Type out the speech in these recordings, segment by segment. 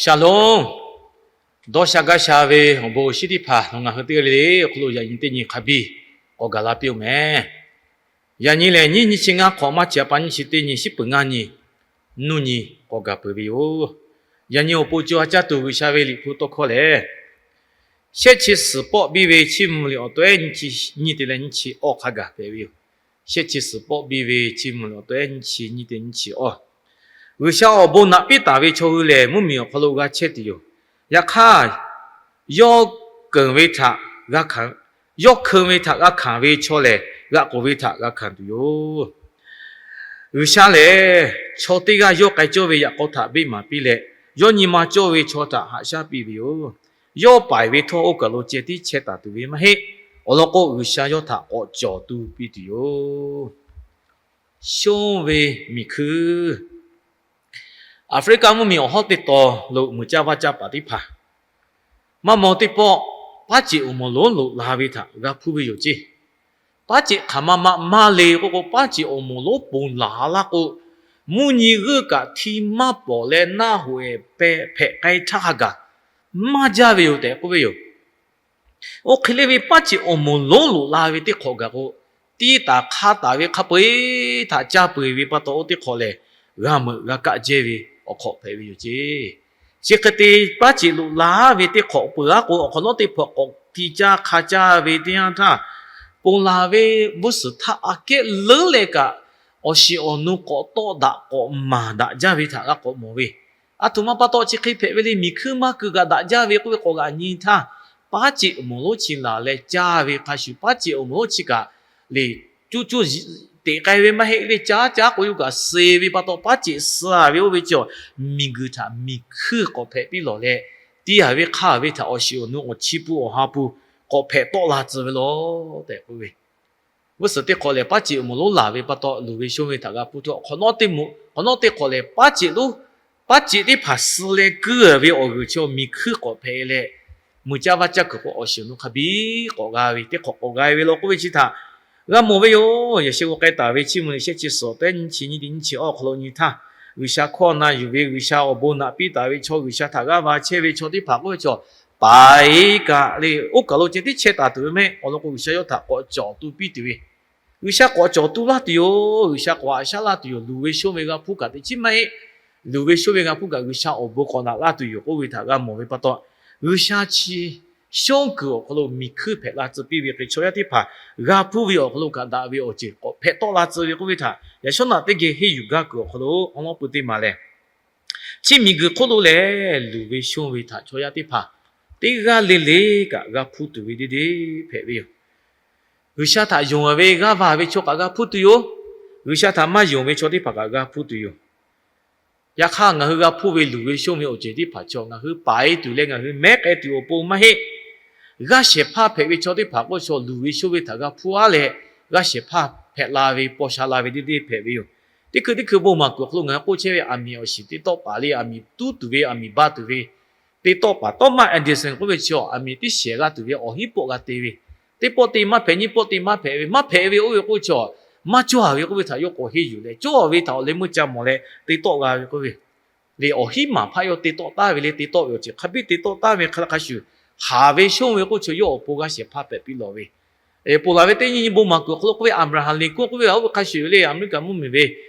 Shalom. Dawˇ sha gaˇ sha ve awˬ bon awˬ shinˉ teˇ hpaˍ nawˬ ngaˬ hui teˇ g'aˇ le le awˬ hk'aw lo yaꞈ nyi teˇ nyi hk'a biˇ k'awꞈ gaˬ la piˇ-oˆ mehˍ. Yaꞈ nyi lehˬ, nyiˇ nyiˇ chi ngaˇ hk'awꞈ maˇ chi a pa nyiˇ chi teˇ nyi shiˉ peuˬ ngaˇ nyi nuˇ nyi k'awꞈ gaˬ peuˬ ve yoˬ. Yaꞈ nyi awˬ pon co ha caˇ tuˬ G'uiˬsha ve Liꞈ hpu tawˇ hkawˇ lehˬ, shehˆ chi suhˍ pawˆ biˇ ve chiˇ mvuh liꞈ awˬ tawehˉ nyiˇ chi nyiˇ te leh nyiˇ chi awˇ hk'a gaˬ hpehꞈ ve yoˬ. Shehˆ chi suhˍ pawˆ biˇ ve chiˇ mvuh liꞈ awˬ tawehˉ nyiˇ chi nyiˇ te nyiˇ chi awˇ. G'uiˬsha awˬ bon naꞈ piˇ taˍ ve chaw hui lehˬ, mvuhˇmiˬ awˬ hk'aw lo g'a chehˇ tuˬ yoˬ. Yaꞈ hk'aˇ, yawˇ keunˍ ve htaꞈ g'a hkanˍ, yawˇ hkeun ve htaꞈ g'a hkanˍ ve chaw lehˬ, g'aꞈ k'oˍ ve htaꞈ g'a hkanˍ tuˬ yoˬ. G'uiˬsha lehˬ, chaw teˇ g'aˇ yawˇ k'ai cawˇ ve yaꞈ k'aw htaꞈ beˆ maˍ piˇ leh, yawˇ nyi ma cawˇ ve chaw htaꞈ haꞈ shaˉ piˇ ve yoˬ. Yawˇ paiˍ ve htawˇ oˇ kaˬ lo ceh tiˉ chehˇ taˍ tuˬ ve maˇ heˆ. Awˬ lawn k'o, G'uiˬsha yawˇ htaꞈ k'awꞈ cawˬ tu piˇ tuˬ yoˬ. Shonˇ ve miˬ hkuiˇ. Aˍfriˆkaˆ mvuhˇmiˬ awˬ hawˉ teˇ taw lo muiˬ caˇ vaˇ caˇ paˍ teˇ hpaˍ, maˇ maw teˇ pawˆ paˉ ceꞈ awˬ moˍ lonˉ loꞈ la ve htaꞈ g'a hpuˇ ve yoˬ ceˇ. Paˉ ceꞈ hk'aˬ ma ma maˇ le k'oˆ k'o, paˉ ceꞈ awˬ moˍ lonˉ ponˬ laˬ laˇ k'o, mvuhˇ nyi g'euˆ kaꞈ hti maˇ pawˍ leh naˆ hoꞈ ehˍ pehꞈ hpehꞈ k'ai htaˇ hk'a gaˬ maˇ jaˇ ve yoˬ tehꞈ k'oˆ ve yoˬ. Oˇ hk'e le ve paˉ ceꞈ awˬ moˍ lonˉ loꞈ la ve teˇ hk'awꞈ gaˬ k'o, tiˇ taˍ hk'a taˍ ve hk'a peu-eˬ htaꞈ caˇ peu-eˬ ve pa taw, oˇ teˇ hk'awꞈ lehˬ, g'a meuꞈ g'a kaˆ jehˇ ve awˬ hk'awꞈ hpehꞈ ve yoˬ ceˇ. Chi hk'e te paˉ ceꞈ loꞈ la ve teˇ hk'awꞈ peuˬ aˉ k'o, awˬ hk'awꞈ nawˉ teˇ hpaˍ k'awꞈ hti caˇ hk'a caˇ ve teˇ yanˇ htaˇ, ponˬ laˬ ve vuhˇ suhˍ htaˇ aꞈ kehˉ leuˉ leh kaꞈ, awˬ shiˍ awˬ nu k'awꞈ tawˆ daꞈ k'awꞈ maˍ daꞈ jaˇ ve htaꞈ g'a k'awꞈ mawˬ ve. Aˬ htoꞈ ma pa taw chi hk'e hpehꞈ ve le, miˬ hkuiˇ maˇ keu kaꞈ daꞈ jaˇ ve k'oˆ ve k'awꞈ g'aꞈ nyi htaˇ, paˉ ceꞈ awˬ moˍ lonˉ chi laˬ leh caˇ ve hk'a shuˍ, paˉ ceꞈ awˬ moˍ lonˉ chi kaꞈ le, cuˇ cuˇ teꞈ k'ai ve maˇ heˆ le, caˉ caˉ k'o yawˇ kaꞈ suh ve pa taw, paˉ ceꞈ suh ve oˇ ve chi miˬguiˬ htaꞈ miˬ hkuiˇ k'awꞈ hpehꞈ piˇ lawˬ leh, tiˇ yaˍ ve hk'aˇ ve htaꞈ awˬ shiˍ awˬ nu awˬ chi pun awˬ ha hpu k'awꞈ hpehꞈ tawˆ la tcuh ve lawˬ tehꞈ k'oˆ ve. Vuhˇ suhˍ teˇ hk'awꞈ lehˬ, paˉ ceꞈ awˬ moˍ lonˉ laˬ ve pa taw, luˬ ve shonˇ ve htaꞈ g'a hpuˇ tuˬ, awˬ hk'awꞈ nawˉ teˇ hk'awꞈ lehˬ, paˉ ceꞈ lonˉ, paˉ ceꞈ teˇ hpaˍ suh leh kuiˇ ve awˬ g'uiˬ chi miˬ hkuiˇ k'awꞈ hpehꞈ leh, muiˬ caˇ vaˇ caˇ kuiˬ k'o awˬ shiˍ awˬ nu hk'a biˇ k'awꞈ g'a ve, teˇ hk'awꞈ k'awꞈ g'a ve law k'oˆ ve chi htaꞈ g'a mawˬ ve yoˬ. Yaꞈ sheh g'aw k'ai taˍ ve chiˇ mvuh liꞈ shehˆ chi suhˍ awˬ tawehˉ nyiˇ chi nyiˇ te nyiˇ chi awˇ awˬ hk'aw lo nyi htaˇ, G'uiˬsha hkawˇ na yuˬ ve, G'uiˬsha awˬ bon naꞈ piˇ taˍ ve chaw, G'uiˬsha htaꞈ g'aˇ va chehˇ ve chaw teˇ hpaˍ k'oˆ ve chaw, paiˍ kaꞈ le, oˇ kaˬ lo ceh tiˉ chehˇ taˍ tuˬ ve mehˆ. Awˬ lawn k'o, G'uiˬsha yawˇ htaꞈ k'awꞈ cawˬ tu piˇ tuˬ ve, G'uiˬsha k'awꞈ cawˬ tu laˇ tuˬ yoˬ. G'uiˬsha k'awꞈ haꞈ shaˉ laˇ tuˬ yoˬ. Luˬ ve shonˇ ve g'a hpuˇ kaꞈ teꞈ chiˉ maˇ heˆ. Luˬ ve shonˇ ve g'a hpuˇ kaꞈ G'uiˬsha awˬ bon k'awꞈ naꞈ laˇ tuˬ yoˬ k'oˆ ve htaꞈ g'a mawˬ ve pa taw, G'uiˬsha chi shonˉ kuiˬ awˬ hk'aw lo miˬ hkuiˇ hpehꞈ la tcuh piˇ ve hk'e, chaw yaˇ teˇ hpaˍ g'a hpuˇ ve awˬ hk'aw lo kaꞈ daꞈ ve awˬ ceuˬ k'awꞈ hpehꞈ tawˆ la tcuh ve k'oˆ ve htaꞈ yaꞈ shawˉ naꞈ teˇ geh henˇ yuˬ gaˇ kuiˬ awˬ hk'aw lo awˉ lawˉ peu teˇ maˬ lehˬ, chi miˬguiˬ hk'oˆ lo lehˬ, luˬ ve shonˇ ve htaꞈ chaw yaˇ teˇ hpaˍ teˇ g'aˇ le le kaꞈ g'a hpuˇ tuˬ ve deˇ deˇ hpehꞈ ve yoˬ. G'uiˬsha htaꞈ yonˍ ve g'aˇ va ve chaw kaꞈ g'a hpuˇ tuˬ yoˬ. G'uiˬsha htaꞈ maˇ yonˍ ve chaw teˇ hpaˍ kaꞈ g'a hpuˇ tuˬ yoˬ. Yaꞈ hk'aˇ, ngaˬ hui g'a hpuˇ ve luˬ ve shonˇ ve awˬ ceuˬ teˇ hpaˍ chaw ngaˬ hui paiˍ tuˬ leh ngaˬ hui mehˉ k'ai tuˬ awˬ pon maˇ heˆ. G'aˇ shehˍ hpaˇ hpehꞈ ve chaw teˇ hpaˍ k'oˆ ve chaw, luˬ ve shonˇ ve htaꞈ g'a hpuˇ aˉ leh, g'aˇ shehˍ hpaˇ hpehꞈ la ve, paw sha la ve deˇ deˇ hpehꞈ ve yoˬ. Teˇ hkui teˇ hkui bon maˍ kuiˬ awˬ hk'aw lo ngaˬ hui k'oˆ chehˇ ve, aˬ miˍ awˬ shiˍ te tawˆ paˍ le, aˬ miˍ tuˉ tuˬ ve, aˬ miˍ ba tuˬ ve, te tawˆ paˍ Thomas Edison k'oˆ ve chaw, aˬ miˍ teˇ shehˍ g'a tuˬ ve awˬ hinˉ pawˆ g'a te ve, teˇ pawˆ te maˇ hpehꞈ, nyiˇ pawˆ te maˇ hpehꞈ ve, maˇ hpehꞈ ve oˇ ve k'oˆ ve chaw, maˇ cawˇ a ve k'oˆ ve htaꞈ yawˇ k'awꞈ henˇ yuˬ leh, cawˇ ve htaꞈ awˬ leh meuˇ ca mawˬ leh te tawˆ g'a ve k'oˆ ve, le awˬ hinˉ maˍ hpaˆ yawˇ te tawˆ taˍ ve le, te tawˆ ve awˬ ceuˬ hk'a biˇ te tawˆ taˍ ve hk'a hk'a shuˍ, haˍ ve shonˇ ve k'oˆ chaw yawˇ awˬ pon g'aˇ shehˍ hpaˇ hpehꞈ piˇ lawˬ ve, ponˬ laˬ ve teˇ nyi nyi bon maˍ kuiˬ awˬ hk'aw lo k'oˆ ve, Aˍbraˍhanˍ Lincoln k'oˆ ve, oˇ ve hk'a shuˍ le, Aˍmeˍriˆkaˍ mvuhˇmiˬ ve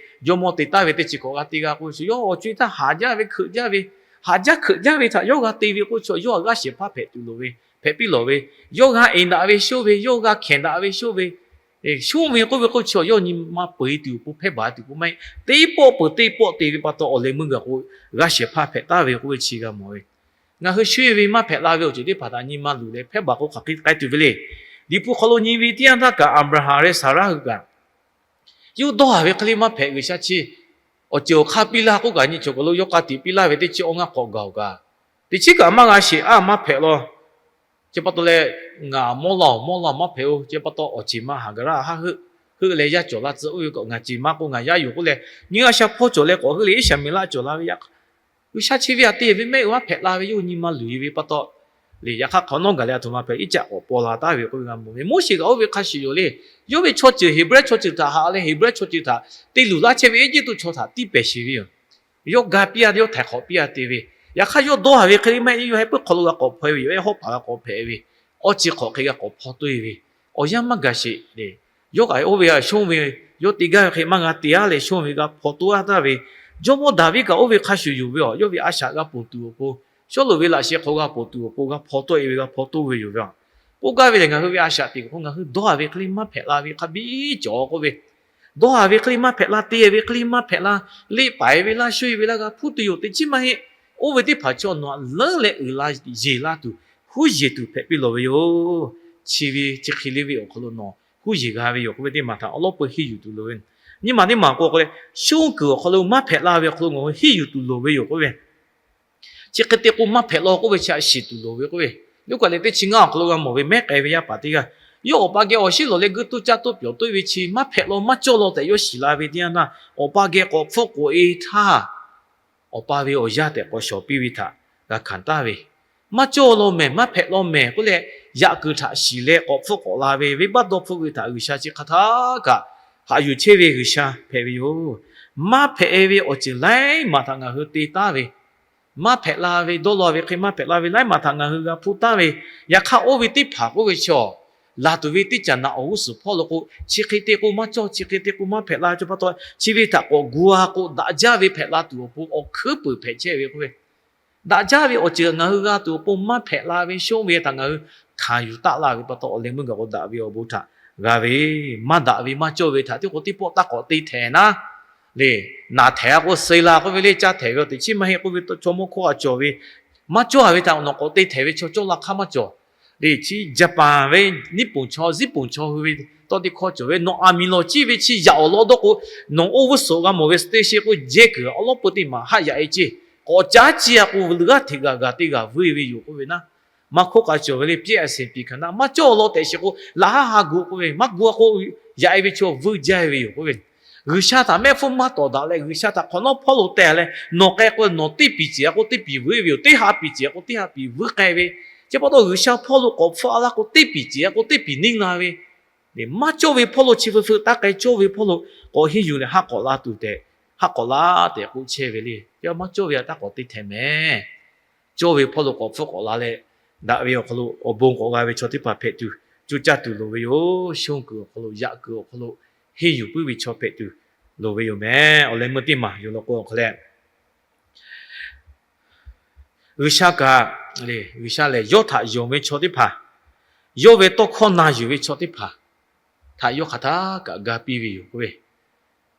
jawˇmawˇ te taˍ ve teˇ chi hkawꞈ g'a te g'a k'oˆ ve chaw, yawˇ awˬ co-e htaˇ haˍ jaˇ ve, hkeuꞈ jaˇ ve, haˍ jaˇ hkeuꞈ jaˇ ve htaꞈ yawˇ g'a te ve k'oˆ chaw, yawˇ g'aˇ shehˍ hpaˇ hpehꞈ tuˬ loˍ ve, hpehꞈ piˇ lawˬ ve, yawˇ g'a eˍ daꞈ ve shonˇ ve, yawˇ g'a hkehˬ daꞈ ve shonˇ ve, shonˇ ve k'oˆ ve k'oˆ chaw, yawˇ nyi ma peu-eˬ tuˬ awˬ pon hpehˇ baˬ tuˬ k'o maˇ heˆ. Teˇ pawˆ peuˬ teˇ pawˆ te ve pa taw, awˬ leh meuˇ gaˬ k'o g'aˇ shehˍ hpaˇ hpehꞈ taˍ ve k'oˆ ve chi g'a mawˬ ve. Ngaˬ hui shuˍ ve maˇ hpehꞈ la ve awˬ ceuˬ teˇ hpaˍ htaꞈ nyi ma luˬ leh hpehˇ baˬ k'o hk'aˬ hk'e k'ai tuˬ ve le. Liꞈ hpu hk'aw lo nyi ve teˇ yanˇ htaˇ kaꞈ, Aˍbraˍhanˍ leh Saˍraˇ hui kaꞈ, yawˇ dawˇ haˍ ve hk'e le maˇ hpehꞈ, G'uiˬsha chi awˬ ceuˬ awˬ hk'aˇ piˇ laˇ k'oˆ kaꞈ, nyi cawˬ kaˬ lo yawˇ k'a tiꞈ piˇ laˇ ve teˇ chi awˇ ngaˇ k'awꞈ gaˬ-oˬ kaꞈ, teꞈ chiˉ kaꞈ maˇ g'a sheˍ, aˉ maˇ hpehꞈ law. Chi pa taw leh, ngaˬ mawˇ laˇ-oˬ, mawˇ laˇ-oˬ, maˇ hpehꞈ-oˬ. Chi pa taw awˬ ceˬ ma Haˍgaˍraˆ haˆ heuˆ, heuˆ leh yaˇ cawˬ la tcuh oˇ ve k'o, ngaˬ ceˬ ma k'o ngaˬ yaˇ yoˬ k'oˆ leh, nyiˇ g'aˇ sha hpawˇ cawˬ leh k'awꞈ heuˆ leh Iˉsaˍmeˍlaˆ cawˬ la ve yaꞈ G'uiˬsha chi ve aꞈ te ve mehˆ g'uˇ maˇ hpehꞈ la ve yawˇ nyi ma luˬ e ve pa taw, le yaꞈ hk'aˇ hk'awꞈ nawˉ gaˬ leh aˬ htoꞈ ma hpehꞈ, iˉ caˆ k'awꞈ paw la taˍ ve k'oˆ ve g'a mawˬ ve. Moˉseˍ kaꞈ oˇ ve hk'a shuˍ yoˬ le. Yawˇ ve chaw ceuˬ Heˍbrehˇ chaw ceuˬ htaꞈ haꞈ leh Heˍbrehˇ chaw ceuˬ htaꞈ te luˬ laˇ chehˇ ve Eˇjiˇtuꞈ chaw htaꞈ tiˇ pehˍ sheˍ ve yoˬ. Yawˇ ga piˇ a, yawˇ htaiˍ hk'awꞈ piˇ a te ve Yaꞈ hk'aˇ, yawˇ dawˇ haˍ ve hk'e le maˇ heˆ, yawˇ heh puiˉ hk'aw lo g'a k'awꞈ hpaw e ve yoˬ. Ehˉ hawˉ paˍ g'a k'awꞈ hpehꞈ ve, awˇ chi hk'awꞈ hk'e g'a k'awꞈ hpaw toˆ e ve, awˬ yanˇ maˇ gaˬ sheˍ le. Yawˇ kaꞈ oˇ ve a shonˇ ve, yawˇ te gaˇ ve hk'e maˇ g'a te-a leh shonˇ ve g'a hpaw toˆ-a taˍ ve, jawˇmawˇ Daˍviˆ kaꞈ oˇ ve hk'a shuˍ yoˬ ve a, yawˇ ve a shaꞈ g'a ponˬ tuˬ awˬ pon, Sawˉluꞈ ve laꞈ sheh hk'aw g'a ponˬ tuˬ awˬ pon g'a hpaw tawˆ e ve g'a hpaw toˆ ve yoˬ ve a. K'oˆ gaˇ ve lehˬ, ngaˬ hui ve a shaꞈ teꞈ k'o, ngaˬ hui dawˇ haˍ ve hk'e le maˇ hpehꞈ la ve hk'a biˇ cawˬ k'oˆ ve, dawˇ haˍ ve hk'e le maˇ hpehꞈ la, te ve hk'e le maˇ hpehꞈ la, leˆ paiˍ ve laˇ shuˇ e ve laˇ g'a hpuˇ tuˬ yoˬ. Teˇ chiˉ maˇ heˆ. Oˇ ve teˇ hpaˍ chaw nawˬ htaꞈ leuˉ leh uiˍ la yeˬ la tuˬ, huˉ yeˬ tuˬ hpehꞈ piˇ lawˬ ve yoˬ. Chi ve chi hk'e le ve awˬ hk'aw lo nawˬ huˉ yeˬ g'a ve yoˬ k'oˆ ve teˇ maˬ htaꞈ awˬ lawˉ peu henˇ yuˬ tuˬ loˍ ve. Nyiˇ maˬ teˇ maˬ k'o k'o leh, shonˇ kuiˬ awˬ hk'aw lo maˇ hpehꞈ la ve awˬ hk'aw lo ngaˬ hui henˇ yuˬ tuˬ loˍ ve yoˬ k'oˆ ve. Chi hk'e te k'o maˇ hpehꞈ law k'oˆ ve chi a shiˍ tuˬ loˍ ve k'oˆ ve. Luˉkaꞈ leh teˇ chi ngaˇ awˬ hk'aw lo g'a mawˬ ve mehˉ k'ai ve yaˇ paˍ teˇ g'aˇ, yawˇ awˬ pa geh awˬ shiˉ lawˬ leh geuˆ tuˇ caˇ tuˇ pyawˬ tuˬ ve chi maˇ hpehꞈ law maˇ cawˇ law tehꞈ yawˇ shiˍ la ve teˇ yanˇ htaˇ, awˬ pa geh k'awꞈ hpfuhˆ k'oꞈ e htaˇ, awˬ pa ve awˬ yaˇ tehꞈ k'awꞈ shawˍ piˇ ve htaꞈ g'a hkanˍ taˍ ve, maˇ cawˇ law mehˬ, maˇ hpehꞈ law mehˬ k'oˆ leh, yaꞈ kuiˬ htaꞈ shiˍ leh k'awꞈ hpfuhˆ k'awꞈ la ve, venˇbaˆ dawˇ hpfuhˆ ve htaꞈ G'uiˬsha chi hk'aˬ htaˇ kaꞈ haꞈ yuˬ chehˇ ve G'uiˬsha hpehꞈ ve yoˬ. Maˇ hpehꞈ ve awˬ ceuˬ laiˉ maˬ htaꞈ ngaˬ hui te taˍ ve, maˇ hpehꞈ la ve, dawˇ law ve hk'e maˇ hpehꞈ la ve laiˉ maˬ htaꞈ ngaˬ hui g'a hpuˇ taˍ ve, yaꞈ hk'aˇ oˇ ve teˇ hpaˍ k'oˆ ve chaw, laˬ tuˬ ve teˇ caꞈ naꞈ awˬ g'uˇ suhˍ hpawˇ lo k'o, chi hk'e te k'o maˇ cawˇ, chi hk'e te k'o maˇ hpehꞈ la ve chaw pa taw, chi ve htaꞈ k'awꞈ gu-a k'o, daꞈ jaˇ ve hpehꞈ la tuˬ awˬ pon awˬ hkuiˉ peuˬ hpehꞈ chehˇ ve k'oˆ ve, daꞈ jaˇ ve awˬ ceuˬ ngaˬ hui g'a tuˬ awˬ pon maˇ hpehꞈ la ve shonˇ ve htaꞈ ngaˬ hui hkanˍ yuˬ taˆ la ve pa taw, awˬ leh meuˇ gaˬ k'o daꞈ ve awˬ bon htaꞈ g'a ve, maˇ daꞈ ve maˇ cawˇ ve htaꞈ teˇ k'o teˇ pawˆ taˇ k'awꞈ te htehꞈ naˉ le. Naˬ htehꞈ-a k'o suh la k'oˆ ve le, caˇ htehꞈ ve awˬ teꞈ chiˉ maˇ heˆ k'oˆ ve chaw mawˇ hkawˇ a cawˬ ve, maˇ cawˇ-a ve htaꞈ nawˬ k'awꞈ te htehꞈ ve chaw cawˇ la hk'aˇ maˇ cawˬ le. Chi Japan ve niˉ ponˬ chaw ziˉ ponˬ chaw hui ve tawˇ teˇ hkawˇ cawˬ ve, nawˬ aˬ miˍ lawˬ ciˇ ve chi yaꞈ awˬ lawn dawˇ k'o, nawˬ oˇ g'uˇ suhˍ g'a mawˬ ve station k'o, jehˇ kuiˬ awˬ lawˉ peu teˇ maˬ haˆ yaꞈ e ceˇ. K'awꞈ caˉ ciˇ-a k'o, g'aˇ hteꞈ g'aꞈ g'aꞈ teˇ g'aˇ vuiˇ ve yoˬ k'oˆ ve naˉ. Maˇ hkawˇ k'a cawˬ ve le, piˇ a seˍ piˍ hkanˍ naˆ maˇ cawˇ law tehꞈ sheˍ k'o, laꞈ haˉ ha gu k'oˆ ve, maˇ gu-a k'o, yaꞈ e ve chaw vuiˇ jaˇ ve yoˬ k'oˆ ve. G'uiˬsha htaꞈ mehˆ hpfuhˇ maˇ tawˍ daꞈ leh, G'uiˬsha htaꞈ hk'awꞈ nawˉ hpawˇ lo teh leh, nawˬ k'ai k'o nawˬ teˇ piˍ ciˍ-a k'o teˇ piˍ vuiˇ ve yoˬ, teˇ ha piˍ ciˍ-a k'o teˇ ha piˍ vuiˇ k'ai ve. Chi pa taw G'uiˬsha hpawˇ lo k'awꞈ hpfuhˆ-a laˇ k'o, teˇ piˍ ciˍ-a k'o teˇ piˍ neˇ la ve, maˇ cawˇ ve hpawˇ lo chi feu feu taˇ k'ai, cawˇ ve hpawˇ lo k'awꞈ henˇ yuˬ leh haˆ k'awꞈ la tuˬ tehꞈ, haˆ k'awꞈ laˇ tehꞈ k'oˆ chehˇ ve le. Yaˇ maˇ cawˇ ve htaꞈ taˇ k'awꞈ te htehꞈ mehˍ. Cawˇ ve hpawˇ lo k'awꞈ hpfuhˆ k'awꞈ la leh, daꞈ ve awˬ hk'aw lo awˬ bon k'awꞈ g'a ve chaw teˇ hpaˍ hpehꞈ tuˬ, coˇ caˇ tuˬ loˍ ve yoˬ. Shonˇ kuiˬ awˬ hk'aw lo, yaꞈ kuiˬ awˬ hk'aw lo, henˇ yuˬ puiˉ ve chaw hpehꞈ tuˬ loˍ ve yoˬ mehˍ. Awˬ leh meuˇ teˇ maˬ yoˬ law k'o awˬ hk'aw leh, G'uiˬsha kaꞈ, G'uiˬsha lehˬ yawˇ htaꞈ yonˍ ve chaw teˇ hpaˍ, yawˇ ve tawˇ hkawˇ na yuˬ ve chaw teˇ hpaˍ htaꞈ yawˇ hk'aˬ htaˇ kaꞈ ga piˇ ve yoˬ k'oˆ ve.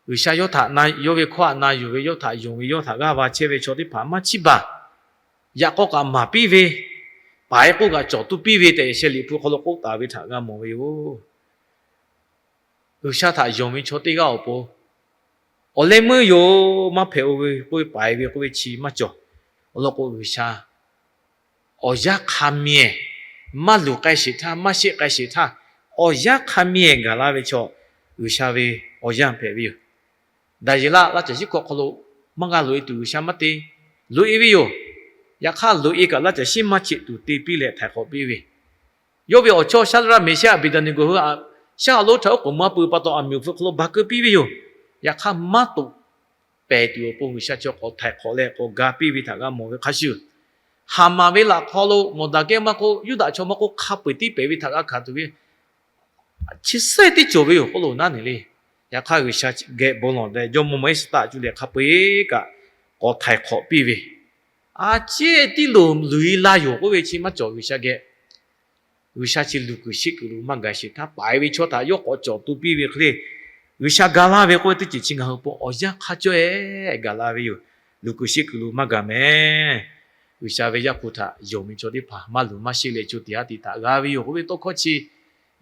G'uiˬsha yawˇ htaꞈ na, yawˇ ve hkawˇ htaꞈ na yuˬ ve, yawˇ htaꞈ yonˍ ve, yawˇ htaꞈ g'aˇ va chehˇ ve chaw teˇ hpaˍ maˇ chiˇ baˬ. Yaꞈ k'aw kaꞈ maˍ piˇ ve, paiˍ k'oˆ kaꞈ cawˬ tuˬ piˇ ve tehꞈ sheh liꞈ hpu hk'aw lo k'oˆ taˍ ve htaꞈ g'a mawˬ ve yoˬ. G'uiˬsha htaꞈ yonˍ ve chaw teˇ g'aˇ awˬ pon, awˬ leh meuˇ yoˬ maˇ hpehꞈ-o ve k'oˆ ve, paiˍ ve k'oˆ ve chi maˇ cawˬ. Awˬ lawn k'o G'uiˬsha awˬ yanˇ hk'a mehˍ, maˇ luˬ k'ai sheˍ htaˇ, maˇ sheˆ k'ai sheˍ htaˇ, awˬ yanˇ hk'a mehˍ gaˬ laˇ ve chaw, G'uiˬsha ve awˬ yanˇ hpehꞈ ve yoˬ. Daˍyeˍlaˆ laˇ caˬ shiˉ hkawꞈ hk'aw lo maˇ g'a loꞈ-e tuˬ G'uiˬsha maˇ te, loꞈ-e ve yoˬ. Yaꞈ hk'aˇ loꞈ-e kaꞈ laˇ caˬ shiˉ maˇ cheꞈ tuˬ te piˇ leh htaiˍ hk'awꞈ piˇ ve yoˬ. Yawˇ ve awˬ chawˇ Shaˍdraˆ, Meˍsaˆ, Aˍbeˍdaˍneˍgoˍ hui shaˉ a lonˉ htaꞈ oˉ k'oˍ mvuh a pui pa taw, aˬ miˍ awˬ hpu hk'aw lo ba keu piˇ ve yoˬ. Yaꞈ hk'aˇ maˇ toꞈ pehˍ tuˬ awˬ pon G'uiˬsha chaw k'awꞈ htaiˍ hk'awꞈ leh k'awꞈ ga piˇ ve htaꞈ g'a mawˬ ve hk'a shuˍ, Haˍmaˍ ve laꞈ hk'aw lo Mawˬdaˍgehˇ maˇ k'oˆ, Yuˇdaꞈ chaw maˇ k'oˆ, hk'a peu-eˬ tiˉ pehˍ ve htaꞈ g'a hkanˍ tuˬ ve chi sehˉ teˇ cawˬ ve yoˬ k'oˆ lo naˉ neˬ le. Yaꞈ hk'aˇ G'uiˬsha geh bon lawˬ leh jawˇmawˇ Moˉseˍ htaꞈ cuˇ leh hk'a peu-eˬ kaꞈ k'awꞈ htaiˍ hk'awꞈ piˇ ve, a ciˉ tiˉ loˍ luˬ-e la yoˬ k'oˆ ve chi maˇ cawˬ G'uiˬsha geh. G'uiˬsha chi luˬ kuiˬ sheˆ kuiˬ lo maˇ gaˬ sheˍ htaˇ, paiˍ ve chaw htaꞈ yawˇ k'awꞈ cawˬ tu piˇ ve hk'e le, G'uiˬsha ga laˇ ve k'oˆ ve teˇ ceuˬ chi ngaˬ hui pon awˬ yanˇ hk'a caweh gaˬ la ve yoˬ. Luˬ kuiˬ sheˆ kuiˬ lo maˇ gaˬ mehˍ. G'uiˬsha ve Yaˇ hpu htaꞈ yonˍ ve chaw teˇ hpaˍ maˇ luˬ maˇ sheˆ leh co tiꞈ ha tiꞈ htaꞈ g'a ve yoˬ k'oˆ ve tawˇ hkawˇ chi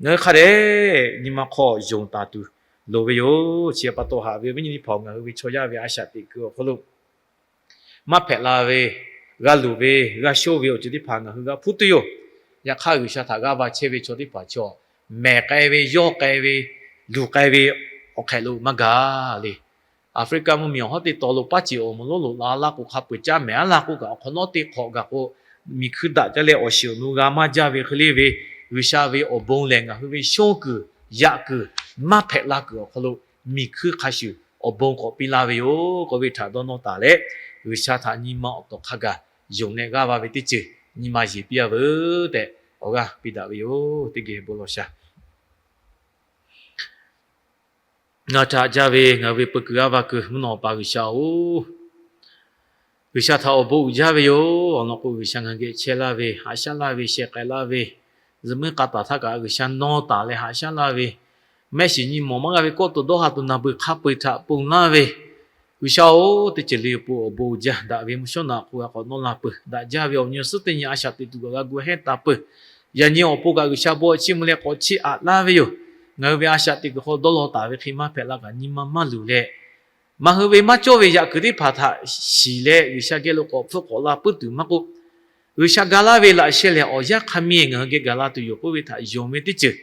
ngaˬ hui hk'a dehꞈ nyi ma hk'aw yonˍ taˍ tuˬ loˍ ve yoˬ. Chi pa taw haꞈ ve viˉ nyi teˇ hpaˍ-oˬ, ngaˬ hui ve chaw yaˇ ve a shaꞈ teꞈ kuiˬ awˬ hk'aw lo maˇ hpehꞈ la ve, g'a luˬ ve, g'a shonˇ ve awˬ ceuˬ teˇ hpaˍ ngaˬ hui g'a hpuˇ tuˬ yoˬ. Yaꞈ hk'aˇ G'uiˬsha htaꞈ g'aˇ va chehˇ ve chaw teˇ hpaˍ chaw mehˍ k'ai ve, yawˇ k'ai ve, luˬ k'ai ve awˬ hk'ehꞈ lo maˇ gaˬ le. Aˍfriˆkaˆ mvuhˇmiˬ awˬ hawˉ teˇ taw lo paˉ ceˬ awˬ moˍ lonˉ loꞈ la laˇ k'o, hk'a peu-eˬ caˉ mehˍ aˉ laˇ k'oˆ kaꞈ, awˬ hk'awꞈ nawˉ teˇ hk'awꞈ gaˬ k'o, miˬ hkui daꞈ jaˇ leh awˬ shiˍ awˬ nu g'a maˇ jaˇ ve hk'e le ve, G'uiˬsha ve awˬ bon lehˬ ngaˬ hui ve shonˇ kuiˬ, yaꞈ kuiˬ, maˇ hpehꞈ la kuiˬ awˬ hk'aw lo miˬ hkui hk'a shuˍ awˬ bon k'awꞈ piˇ laˇ ve yoˬ k'oˆ ve htaꞈ dawˇ nawˇ taˍ leh, G'uiˬsha htaꞈ nyi ma awˬ tawˍ hk'a gaˬ yonˍ leh g'aˇ va ve teˇ ceuˬ nyi ma yeˬ piˇ-a veuˬ tehꞈ awˬ g'aˇ piˇ daꞈ ve yoˬ. Teˇ geh bon lawˬ shaˍ. Ngaˬ htaꞈ jaˇ ve ngaˬ hui ve peu kuiˬ g'aˇ va kuiˬ mvuhˇ naw pa G'uiˬsha-oˬ, G'uiˬsha htaꞈ awˬ bon uiˍ jaˇ ve yoˬ. Awˬ lawn k'o, G'uiˬsha ngaˬ hui geh chehˇ laˇ ve, haꞈ shaˉ laˇ ve, sheh k'ai laˇ ve, zuhꞈ muiˉ k'a taˍ htaˇ kaꞈ G'uiˬsha nawˇ taˍ leh haꞈ shaˉ laˇ ve, mehˆ shiˍ nyi mawˬ maˇ g'a ve kawˆ to dawˇ ha to na beuꞈ hk'a peu-eˬ htaꞈ ponˬ laˇ ve, G'uiˬsha-oˬ, teˇ ceuˬ le awˬ pon awˬ bon uiˍ jaˇ daꞈ ve mvuhˇ shawˉ naꞈ k'o g'a k'awꞈ nawˇ la peuˬ. Daꞈ jaˇ ve awˬ nyi awˬ suhˉ teˇ nyi a shaꞈ teꞈ tuˬ kaꞈ g'a gu hehˉ taˍ peuˬ. Yaꞈ nyi awˬ pon kaꞈ G'uiˬsha bon awˬ chiˇ mvuh leh k'awꞈ chiˇ aꞈ laˇ ve yoˬ. Ngaˬ hui ve a shaꞈ teꞈ kuiˬ hk'aw dawˇ law taˍ ve hk'e maˇ hpehꞈ la kaꞈ nyi ma maˇ luˬ leh, ngaˬ hui ve maˇ cawˇ ve yaꞈ kuiˬ teˇ hpaˍ htaꞈ shiˍ leh G'uiˬsha geh lo k'awꞈ hpfuhˆ k'awꞈ la puiˉ tuˬ maˇ k'oˆ, G'uiˬsha ga laˇ ve laꞈ sheh lehˬ awˬ yanˇ hk'a miˬ ngaˬ hui geh gaˬ la tuˬ yoˬ k'oˆ ve htaꞈ yonˍ ve teˇ ceuˬ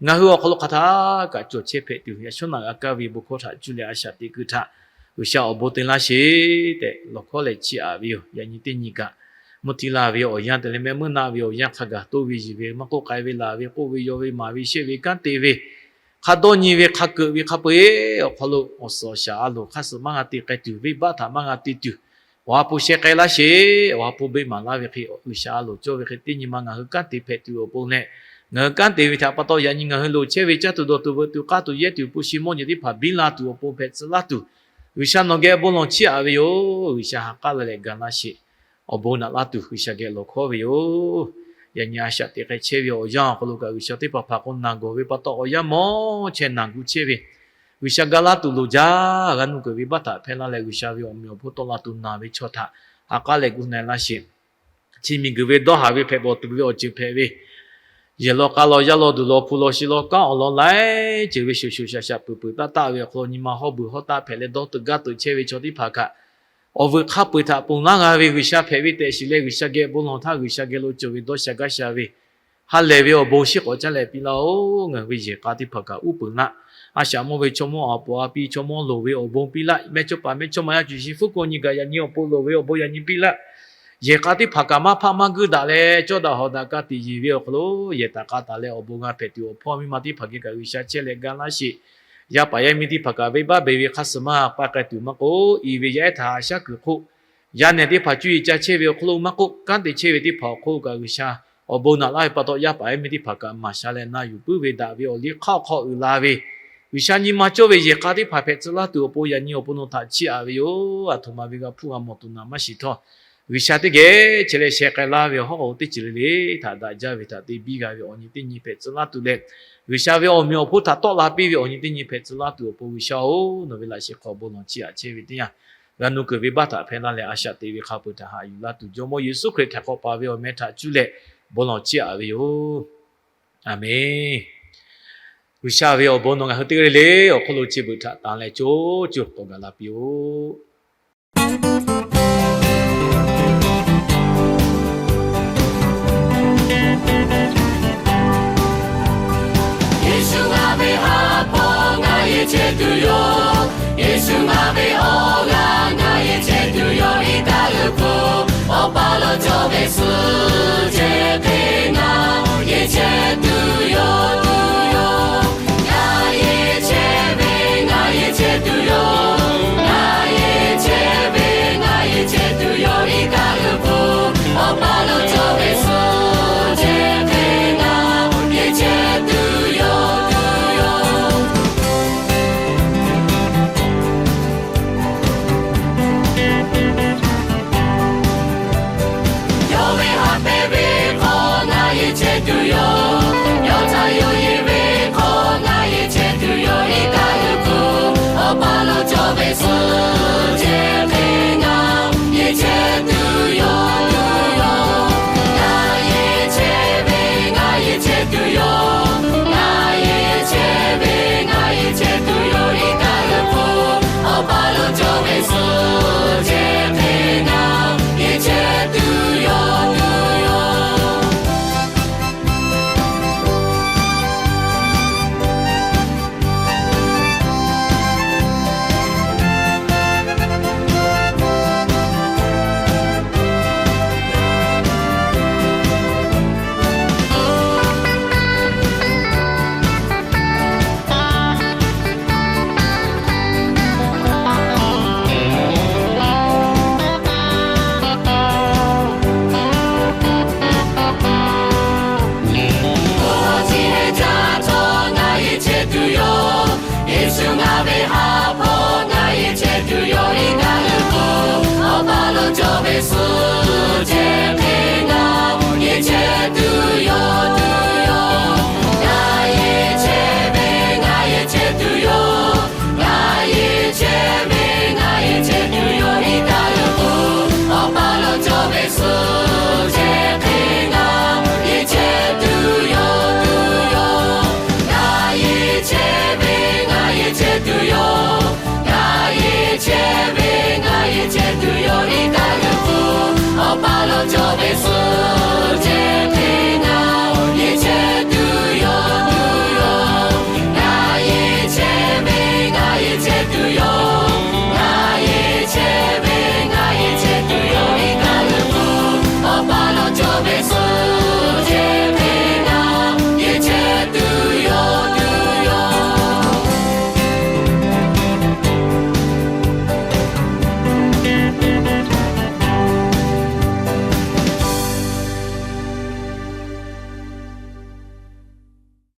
ngaˬ hui awˬ hk'aw lo hk'aˬ htaˇ kaꞈ cawˬ chehˇ hpehꞈ tuˬ, yaꞈ shawˉ naꞈ g'a kaˇ ve bon hkawˇ htaꞈ cuˇ leh a shaꞈ teꞈ kuiˬ htaꞈ G'uiˬsha awˬ bon te laˇ sheˍ tehꞈ lawˬ hkawˉ leh chiˇ aꞈ ve yoˬ. Yaꞈ nyi teˇ nyi kaꞈ mvuhˇ htiˇ la ve awˬ yanˇ te leh mehˆ meuˇ naˆ ve awˬ yanˇ hk'a gaˬ toˇ ve yiˬ ve maˇ k'oˆ k'ai ve laˬ ve k'oˆ ve yaw ve maˍ ve shehˆ ve kanˉ te ve hk'a dawˇ nyi ve hk'a keuꞈ ve hk'a peu-eˬ awˬ hk'aw lo awˬ suhˍ awˬ shaˍ a loˍ hk'aˇ suh maˇ g'a te k'ai tuˬ, venˇbaˆ htaꞈ maˇ g'a te tuˬ, awˬ ha hpu sheh k'ai laˇ sheˍ. Awˬ ha hpu beˆ maˍ laˇ ve hk'e G'uiˬsha a loˍ cawˇ ve hk'e teˇ nyi ma ngaˬ hui kanˉ te hpehꞈ tuˬ awˬ pon leh, ngaˬ hui kanˉ te ve htaꞈ pa taw yaꞈ nyi ngaˬ hui loˍ chehˇ ve caˇ tuˬ dawˬ tuˬ veuꞈ tuˬ k'aˇ tuˬ yehˇ tuˬ hpu shi mawˇ nyi teˇ hpaˍ biˇ la tuˬ awˬ pon hpehꞈ tcuh laˇ tuˬ, G'uiˬsha nawˬ geh bon lawˬ chiˇ aꞈ ve yoˬ. G'uiˬsha ha k'aˉ la leh ga laˇ sheˍ. Awˬ bon naꞈ laˇ tuˬ G'uiˬsha geh lawˬ hkawˉ ve yoˬ. Yaꞈ nyi a shaꞈ teꞈ k'ai chehˇ ve awˬ yanˇ awˬ hk'aw lo kaꞈ G'uiˬsha teˇ hpaˍ hpaˍ k'o naˬ gawˬ ve pa taw awˬ yanˇ mawˇ chehˇ naˬ gu chehˇ ve, G'uiˬsha ga laˇ tuˬ loˍ jaˇ. G'a nuˇ kuiˬ ve baˆ htaꞈ hpehˇ laˇ leh G'uiˬsha ve awˬ meꞈ awˬ hponˇ tawˆ la tuˬ naˬ ve chaw htaꞈ ha k'aˉ leh gu na-e laˇ sheˍ. Chi miˬguiˬ ve dawˇ haˍ ve hpehꞈ bawˬ tuˬ ve awˬ ceuˬ hpehꞈ ve, yehˬ law k'a law yaˇ law duˬ law hpu law shi law kanˉ awˬ lawn laiˉ ceuˬ ve shoˍ shoˍ shaˍ shaˍ peuˬ peuˬ taˆ taˆ ve awˬ hk'aw lo nyi ma hawˇ beuˬ hawˇ taˆ hpehꞈ leh dawˇ teuꞈ gaˇ teuꞈ chehˇ ve chaw teˇ hpaˍ kaꞈ, awˬ vuiˬ hk'a peu-eˬ htaꞈ ponˬ laˇ g'a ve G'uiˬsha hpehꞈ ve tehꞈ shiˍ leh G'uiˬsha geh bon lawˬ htaˇ G'uiˬsha geh lo cawˬ ve dawˇ sha gaˇ sha ve ha lehˬ ve awˬ bon shiˉ k'awꞈ caˇ leh piˇ laˇ-oˬ. Ngaˬ hui ve yehˬ k'a teˇ hpaˍ kaꞈ uˉ peunˍ laˇ. A shaꞈ mawˇ ve chaw mawˇ, a puˍ a pi chaw mawˇ loˍ ve awˬ bon piˇ laˇ. Mehˇchawˇpaˍ mehˇchawˇma yaˇ cuˬ shi fuˉ k'o nyi gaꞈ yaꞈ nyi awˬ pon loˍ ve awˬ bon yaꞈ nyi piˇ laˇ. Yehˬ k'a teˇ hpaˍ kaꞈ maˇ hpaˆ maˇ guiˇ daꞈ leh cawˇ daꞈ hawˍ daꞈ ka tiꞈ yeˬ ve awˬ hk'aw lo yehˬ taˍ k'a taˍ leh awˬ bon g'a hpehꞈ tuˬ awˬ hpawˇ miˇ ma teˇ hpaˍ geh kaꞈ G'uiˬsha chehˇ leh ga laˇ sheˍ. Yaˇ paˍ yaˇ miˇ teˇ hpaˍ kaꞈ venˇbaˆ beˬ ve hk'a suh maˇ k'ai k'ai tuˬ maˇ k'oˆ, i ve yaˇ ehˉ htaꞈ haꞈ shaˉ kuiˬ hk'oˆ, yaˇ nehˬ teˇ hpaˍ cuˇ yiˍ ca chehˇ ve awˬ hk'aw lo maˇ k'oˆ, kanˉ te chehˇ ve teˇ hpaˍ awˬ hk'oˆ lo kaꞈ G'uiˬsha awˬ bon naꞈ laˇ ve pa taw yaˇ paˍ yaˇ miˇ teˇ hpaˍ kaꞈ maˍ sha leh na yuˬ puiˉ ve daꞈ ve awˬ liˇ hk'aˇ awˬ hk'aw uiˍ la ve, G'uiˬsha nyi ma cawˇ ve yehˬ k'a teˇ hpaˍ hpehꞈ tcuh laˇ tuˬ awˬ pon yaꞈ nyi awˬ pon nawˬ htaꞈ chiˇ aꞈ ve yoˬ. Aˬ htoꞈ ma ve g'a hpuˇ g'a mawˬ tuˬ naˬ maˇ shiˍ htawˇ, G'uiˬsha teˇ geh chehˇ leh sheh k'ai laˇ ve awˬ hawˉ awˬ teˇ ceuˬ le le htaꞈ daꞈ jaˇ ve htaꞈ te biˇ g'a ve awˬ nyi teˇ nyi hpehꞈ tcuh laˇ tuˬ leh, G'uiˬsha ve awˬ meꞈ awˬ hponˇ htaꞈ tawˆ la piˇ ve awˬ nyi teˇ nyi hpehꞈ tcuh laˇ tuˬ awˬ pon G'uiˬsha-oˬ, nawˬ ve laꞈ sheh hk'aw bon lawˬ chiˇ aꞈ chehˇ ve teˇ yanˇ, g'a nuˇ kuiˬ ve baˆ htaꞈ hpehˇ laˇ leh a shaꞈ teꞈ ve hk'a peu-eˬ htaꞈ haꞈ yuˬ laˇ tuˬ Jawˇmawˇ Yeˍsuˆ Hkriꞈ htaꞈ k'awꞈ paˍ ve awˬ meh htaꞈ cuˇ leh bon lawˬ chiˇ aꞈ ve yoˬ. Aˬmenˍ. G'uiˬsha ve awˬ bon nawˬ ngaˬ hui teˇ g'aˇ le le awˬ hk'oˆ lo chi beuꞈ htaꞈ tanˍ leh co co k'awꞈ gaˬ la piˇ-oˆ. Yeˍsuˆ ngaˬ ve haˉ pawˇ ngaˬ yehˬ chehˇ tuˬ yoˬ. Yeˍsuˆ ngaˬ ve awˬ g'aˇ ngaˬ yehˬ chehˇ tuˬ yoˬ. Iˉ kaˆ g'uiˬ hpu awˬ pa lo cawˬ ve suhˉ jehˬ hk'e ngaˬ yehˬ chehˇ tuˬ yoˬ. Ngaˬ yehˬ chehˇ ve ngaˬ yehˬ chehˇ tuˬ yoˬ. Ngaˬ yehˬ chehˇ ve ngaˬ yehˬ chehˇ tuˬ yoˬ. Iˉ kaˆ g'uiˬ hpu awˬ pa lo cawˬ ve suhˉ jehˬ hk'e ngaˬ yehˬ chehˇ tuˬ yoˬ. suh ceh hk'e ngaˬ yehˬ chehˇ tuˬ yoˬ, tuˬ yoˬ. Ngaˬ yehˬ chehˇ ve, ngaˬ yehˬ chehˇ tuˬ yoˬ. Ngaˬ yehˬ chehˇ ve, ngaˬ yehˬ chehˇ tuˬ yoˬ. Iˉ kaˆ leuˉ k'o, Awˬ pa lo cawˇ ve suh ceh hk'e ngaˬ yehˬ chehˇ tuˬ yoˬ, tuˬ yoˬ. Ngaˬ yehˬ chehˇ ve, ngaˬ yehˬ chehˇ tuˬ yoˬ. Ngaˬ yehˬ chehˇ ve, ngaˬ yehˬ chehˇ tuˬ yoˬ. Iˉ kaˆ leuˉ k'o, Awˬ pa lo cawˇ ve suh ceh hk'e ngaˬ yehˬ chehˇ tuˬ yoˬ, tuˬ yoˬ. Ngaˬ yehˬ chehˇ ve, ngaˬ yehˬ chehˇ tuˬ yoˬ. Ngaˬ yehˬ chehˇ ve, ngaˬ yehˬ chehˇ tuˬ yoˬ. Iˉ kaˆ leuˉ k'o, Awˬ pa lo cawˇ ve